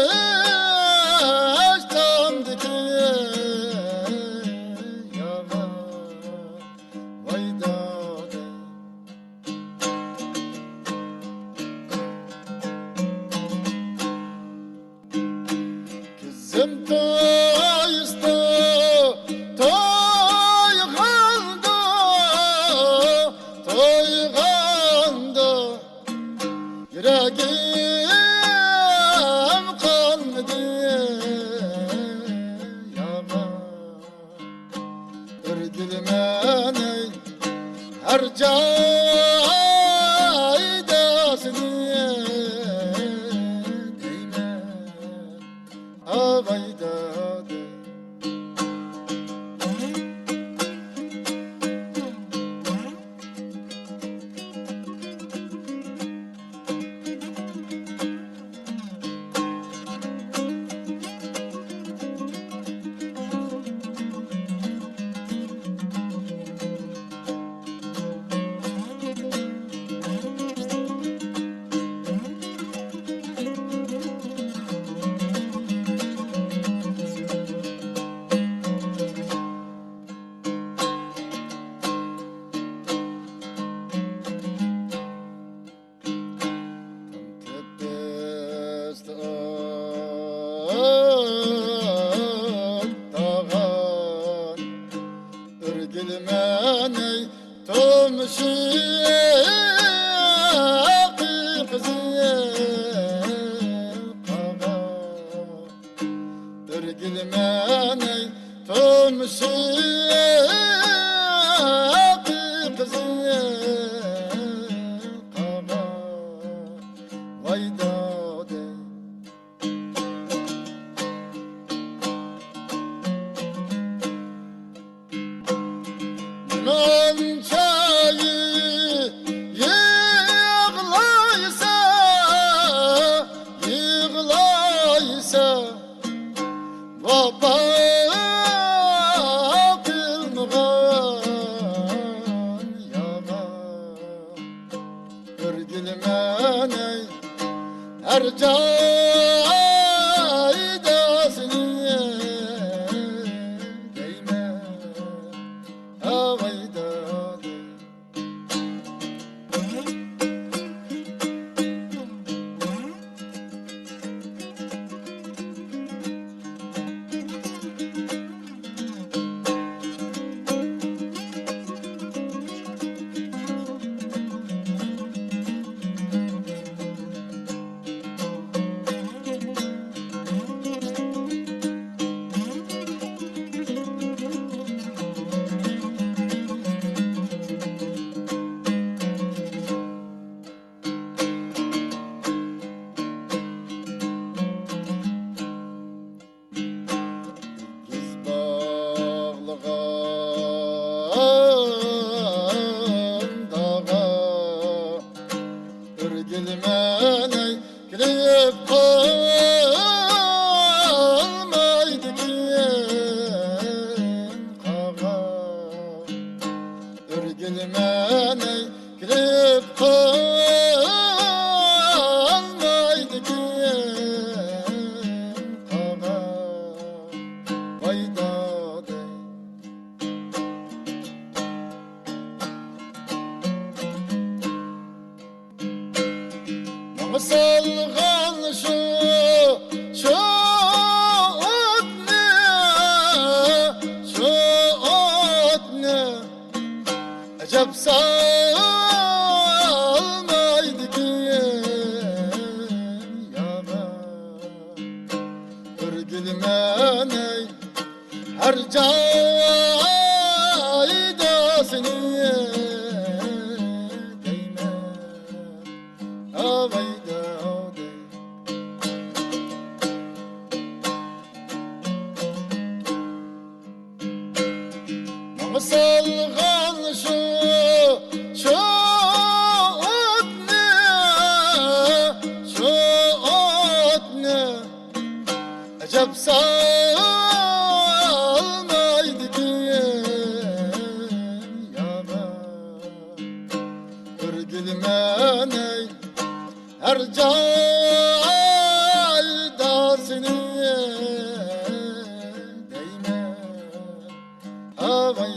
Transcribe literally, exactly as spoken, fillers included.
ئەركەش تامدىكى يامان ۋاي دادە. كۆزۈم تويسا تويغاندا، تويغاندا، يۈرىكىم قانمىدى يامان. ئۆرگۈلمەن ئەي ھەر جايدا سېنى دەيمەن، ئاۋاي دادە. تۆپىسىدە ئوت تاغان ئۆرگۈلمەن ئەي تۇمشۇق قىزىل قاغان. ئۆرگۈلمەن ئەي تۇمشۇق قىزىل قاغان ۋاي دادە. نېمانچە يىغلايسەن، يىغلايسەن، ۋاپا قىلمىغان يامان. ئۆرگۈلمەن ئەي ھەر جايدا سېنى دەيمەن، ئاۋاي دادە. ئېگىز باغلىغان داغا ئۆرگۈلمەن ئەي كېلىپ قالمايدىكىن قاغا. ئۆرگۈلمەن ئەي كېلىپ قالمايدىكىن قاغا ۋاي دادە. ماڭا سالغان شۇ، شۇ ئوتنى، شۇ ئوتنى ئەجەب سالمايدىكىن يامان. ئۆرگۈلمەن ئەي ھەر جايدا سېنى دەيمەن، ئاۋاي دادە. ماڭا سالغان شۇ، شۇ ئوتنى، شۇ ئوتنى ئەجەب سالمايدىكىن يامان. ئۆرگۈلمەن ئەي ھەر جايدا سېنى دەيمەن. ھاۋاي